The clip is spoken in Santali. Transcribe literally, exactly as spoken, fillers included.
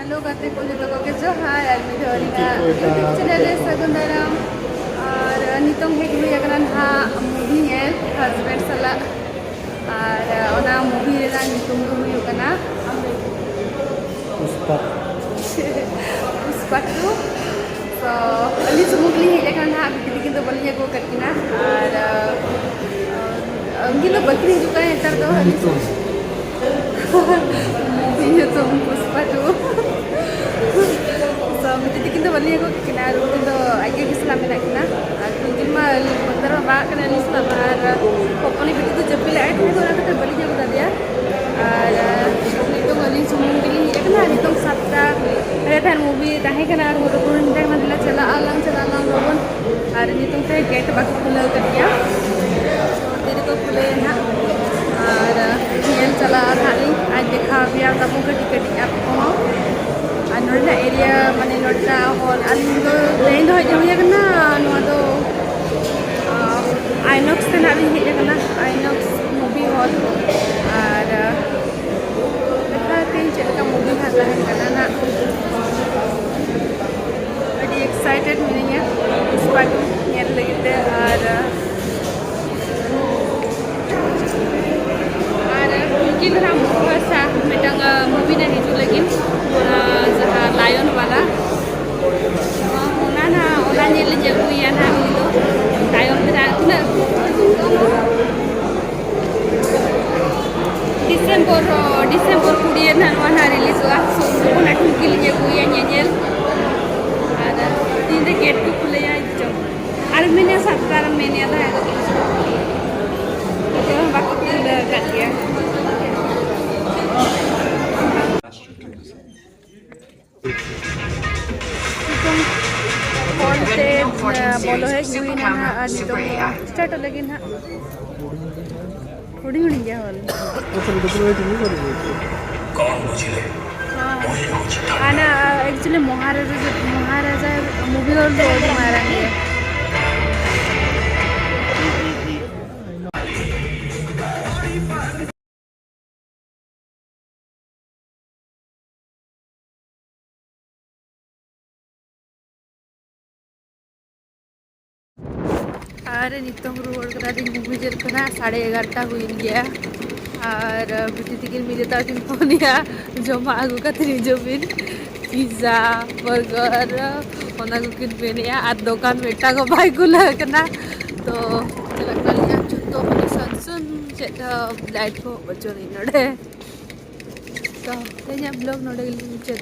ᱦᱮᱞᱳ ᱜᱟᱛᱮ ᱠᱚ ᱡᱚᱛᱚ ᱠᱚᱜᱮ ᱡᱚᱦᱟᱨ, ᱟᱨ ᱢᱤᱫ ᱫᱷᱟᱣ ᱟᱹᱞᱤᱧᱟᱜ YouTube ᱪᱮᱱᱮᱞ ᱨᱮ ᱥᱟᱹᱜᱩᱱ ᱫᱟᱨᱟᱢ᱾ ᱟᱨ ᱱᱤᱛᱚᱝ ᱦᱮᱡ ᱦᱩᱭ ᱟᱠᱟᱱᱟ ᱱᱟᱦᱟᱜ ᱢᱩᱵᱷᱤ ᱧᱮᱞ ᱦᱟᱥᱵᱮᱱᱰ ᱥᱟᱞᱟᱜ᱾ ᱟᱨ ᱚᱱᱟ ᱢᱩᱵᱷᱤ ᱨᱮᱱᱟᱜ ᱧᱩᱛᱩᱢ ᱫᱚ ᱦᱩᱭᱩᱜ ᱠᱟᱱᱟ ᱯᱩᱥᱯᱟ᱾ ᱯᱩᱥᱯᱟ ᱴᱩ᱾ ᱛᱚ ᱟᱹᱞᱤᱧ ᱥᱩᱢᱩᱝ ᱜᱮᱞᱤᱧ ᱦᱮᱡ ᱟᱠᱟᱱᱟ ᱱᱟᱦᱟᱜ, ᱵᱤᱴᱤ ᱛᱟᱹᱠᱤᱱ ᱫᱚ ᱵᱟᱹᱞᱤᱧ ᱟᱹᱜᱩ ᱟᱠᱟᱫ ᱠᱤᱱᱟ᱾ ᱟᱨ ᱩᱱᱠᱤᱱ ᱫᱚ ᱵᱟᱹᱠᱤᱱ ᱦᱤᱡᱩᱜ ᱠᱟᱱᱟ ᱱᱮᱛᱟᱨ ᱫᱚ᱾ ᱢᱩᱵᱷᱤ ᱧᱩᱛᱩᱢ ᱯᱩᱥᱯᱟ ᱴᱩ᱾ ᱛᱚ ᱵᱤᱴᱤ ᱛᱟᱹᱠᱤᱱ ᱫᱚ ᱵᱟᱹᱞᱤᱧ ᱟᱹᱜᱩ ᱟᱠᱟᱫ ᱠᱤᱱᱟ, ᱟᱨ ᱩᱱᱠᱤᱱ ᱫᱚ ᱟᱡ ᱜᱮ ᱥᱟᱞᱟᱜ ᱢᱮᱱᱟᱜ ᱠᱤᱱᱟ᱾ ᱟᱨ ᱩᱱᱠᱤᱱ ᱢᱟ ᱵᱚᱛᱚᱨ ᱢᱟ ᱵᱟᱜ ᱠᱟᱱᱟ ᱟᱹᱞᱤᱧ ᱥᱟᱞᱟᱜ ᱢᱟ, ᱟᱨ ᱦᱚᱯᱚᱱᱤᱡ ᱵᱤᱴᱤ ᱫᱚ ᱡᱟᱹᱯᱤᱫ ᱞᱮᱫᱟᱭ, ᱚᱱᱟ ᱠᱷᱟᱹᱛᱤᱨ ᱵᱟᱹᱞᱤᱧ ᱟᱹᱜᱩ ᱫᱟᱲᱮᱭᱟᱜᱼᱟ᱾ ᱟᱨ ᱱᱤᱛᱚᱝ ᱟᱹᱞᱤᱧ ᱥᱩᱢᱩᱝ ᱜᱮᱞᱤᱧ ᱦᱮᱡ ᱟᱠᱟᱱᱟ᱾ ᱱᱤᱛᱚᱝ ᱥᱟᱛᱴᱟ ᱨᱮ ᱛᱟᱦᱮᱱ ᱢᱩᱵᱷᱤ ᱛᱟᱦᱮᱸ ᱠᱟᱱᱟ, ᱟᱨ ᱦᱚᱲ ᱠᱚ ᱢᱮᱛᱟ ᱠᱟᱱᱟ, "ᱫᱮᱞᱟ ᱪᱟᱞᱟᱜ ᱟᱞᱟᱝ, ᱪᱟᱞᱟᱜ ᱟᱞᱟᱝ ᱞᱚᱜᱚᱱ", ᱟᱨ ᱱᱤᱛᱚᱝ ᱛᱮ ᱜᱮᱴ ᱵᱟᱠᱚ ᱠᱷᱩᱞᱟᱹᱣ ᱠᱟᱫ ᱜᱮᱭᱟ᱾ ᱛᱤ ᱨᱮᱠᱚ ᱠᱷᱩᱞᱟᱹᱭᱟ ᱱᱟᱦᱟᱜ, ᱟᱨ ᱧᱮᱞ ᱪᱟᱞᱟᱜᱼᱟ ᱱᱟᱦᱟᱜ ᱞᱤᱧ, ᱟᱨ ᱫᱮᱠᱷᱟᱣ ᱟᱯᱮᱭᱟ ᱛᱟᱵᱚ ᱠᱟᱹᱴᱤᱡ ᱠᱟᱹᱴᱤᱡ ᱟᱯ ᱠᱚᱦᱚᱸ᱾ ᱟᱨ ᱱᱚᱰᱮᱱᱟᱜ ᱮᱨᱤᱭᱟ, ᱢᱟᱱᱮ ᱱᱚᱰᱮᱱᱟᱜ ᱦᱚᱞ, ᱟᱹᱞᱤᱧ ᱫᱚ ᱛᱮᱦᱮᱧ ᱫᱚ ᱦᱮᱡ ᱦᱩᱭ ᱟᱠᱟᱱᱟ ᱱᱚᱣᱟ ᱫᱚ, ᱟᱭᱱᱚᱠᱥ ᱛᱮ ᱱᱟᱦᱟᱜ ᱞᱤᱧ ᱦᱮᱡ ᱟᱠᱟᱱᱟ, ᱟᱭᱱᱚᱠᱥ ᱢᱩᱵᱷᱤ ᱦᱚᱞ᱾ ᱟᱨ ᱫᱮᱠᱷᱟᱣ ᱟᱯᱮᱭᱟᱹᱧ ᱪᱮᱫ ᱞᱮᱠᱟ ᱢᱩᱵᱷᱤ ᱱᱟᱦᱟᱜ ᱛᱟᱦᱮᱱ ᱠᱟᱱᱟ ᱱᱟᱦᱟᱜ᱾ ᱟᱹᱰᱤ ᱮᱠᱥᱟᱭᱴᱮᱰ ᱢᱤᱱᱟᱹᱧᱟ ᱯᱩᱥᱯᱟ ᱴᱩ ᱧᱮᱞ ᱞᱟᱹᱜᱤᱫ ᱛᱮ᱾ ᱟᱨ, ᱟᱨ ᱩᱱᱠᱤᱱ ᱫᱚ ᱱᱟᱦᱟᱜ ᱢᱩᱠᱷᱚ ᱵᱷᱟᱥᱟ ᱢᱤᱫᱴᱟᱝ, ᱟ, ᱢᱩᱵᱷᱤ ᱱᱟᱦᱟᱜ ᱦᱤᱡᱩᱜ ᱞᱟᱹᱜᱤᱫ, ᱚᱱᱟ ᱡᱟᱦᱟᱸ ᱞᱟᱭᱚᱱ ᱵᱟᱞᱟ, ᱚᱱᱟ ᱱᱟᱦᱟᱜ, ᱚᱱᱟ ᱧᱮᱞ ᱞᱟᱹᱜᱤᱫ ᱟᱹᱜᱩᱭᱮᱭᱟ ᱱᱟᱦᱟᱜ ᱩᱱᱤ ᱫᱚ᱾ ᱛᱟᱭᱚᱢ ᱛᱮ ᱱᱟᱦᱟᱜ ᱛᱤᱱᱟᱹᱜ ᱰᱤᱥᱮᱢᱵᱚᱨ, ᱰᱤᱥᱮᱢᱵᱚᱨ ᱠᱩᱲᱤ ᱨᱮ ᱱᱟᱦᱟᱜ ᱱᱚᱣᱟ ᱱᱟᱦᱟᱜ ᱨᱤᱞᱤᱡᱚᱜᱼᱟ᱾ So, ᱚᱱᱟ ᱴᱩᱝᱠᱤ ᱞᱤᱧ ᱟᱹᱜᱩᱭᱟ ᱧᱮᱧᱮᱞ᱾ ᱟᱨ ᱛᱤᱱᱨᱮ ᱜᱮᱴ ᱠᱚ ᱠᱷᱩᱞᱟᱹᱭᱟ ᱪᱚᱝ᱾ ᱟᱨ ᱢᱮᱱᱮᱫ ᱥᱟᱛᱴᱟ ᱨᱮ ᱢᱮᱱᱮᱫ ᱛᱟᱦᱮᱸ ᱠᱚ, ᱱᱤᱛᱚᱜ ᱦᱚᱸ ᱵᱟᱠᱚ ᱠᱷᱩᱞᱟᱹᱣ ᱟᱠᱟᱫ ᱜᱮᱭᱟ᱾ ᱱᱤᱛᱚᱝ ᱦᱚᱞ ᱛᱮ, ᱵᱚᱞᱚ ᱦᱮᱡ ᱦᱩᱭᱱᱟ ᱱᱟᱦᱟᱜ, ᱟᱨ ᱱᱤᱛᱚᱝ ᱥᱴᱟᱨᱴᱚᱜ ᱞᱟᱹᱜᱤᱫ ᱱᱟᱦᱟᱜ᱾ ᱦᱩᱰᱤᱧ ᱦᱩᱰᱤᱧ ᱜᱮᱭᱟ ᱦᱚᱞ᱾ ᱦᱮᱸ᱾ ᱟᱨ ᱚᱱᱟ, actually, ᱢᱚᱦᱟᱨᱟᱡᱟ, ᱢᱚᱦᱟᱨᱟᱡᱟ movie hall ᱫᱚ ᱟᱹᱰᱤ ᱢᱟᱨᱟᱝ ᱜᱮᱭᱟ᱾ ᱟᱨ ᱱᱤᱛᱚᱝ ᱨᱩᱣᱟᱹᱲ ᱠᱟᱱᱟᱞᱤᱧ, ᱢᱩᱵᱷᱤ ᱧᱮᱞ ᱠᱷᱚᱱᱟᱜ ᱥᱟᱲᱮ ᱮᱜᱟᱨᱚᱴᱟ ᱦᱩᱭᱮᱱ ᱜᱮᱭᱟ᱾ ᱟᱨ ᱵᱤᱴᱤ ᱛᱟᱹᱠᱤᱱ ᱢᱤᱫ ᱫᱷᱟᱣ ᱠᱤᱱ ᱯᱷᱳᱱᱮᱜᱼᱟ, "ᱡᱚᱢᱟᱜ ᱟᱹᱜᱩ ᱠᱟᱛᱮ ᱦᱤᱡᱩᱜ ᱵᱤᱱ, ᱯᱤᱡᱽᱡᱟ, ᱵᱟᱨᱜᱟᱨ", ᱚᱱᱟ ᱠᱚᱠᱤᱱ ᱢᱮᱱᱮᱜᱼᱟ᱾ ᱟᱨ ᱫᱚᱠᱟᱱ ᱢᱤᱫᱴᱟᱝ ᱦᱚᱸ ᱵᱟᱭ ᱠᱷᱩᱞᱟᱹᱣ ᱠᱟᱱᱟ᱾ ᱛᱚ ᱪᱟᱞᱟᱜ ᱠᱟᱱ ᱜᱮᱭᱟ ᱡᱚᱛᱚ ᱢᱟᱱᱮ ᱥᱟᱱᱥᱩᱱ ᱪᱮᱫ ᱞᱟᱭᱤᱴ ᱠᱚ ᱵᱚᱪᱚᱨᱤᱧ ᱱᱚᱰᱮ᱾ ᱛᱚ ᱛᱮᱦᱮᱧᱟᱜ ᱵᱞᱚᱜ ᱱᱚᱰᱮ ᱜᱮᱞᱤᱧ ᱢᱩᱪᱟᱹᱫ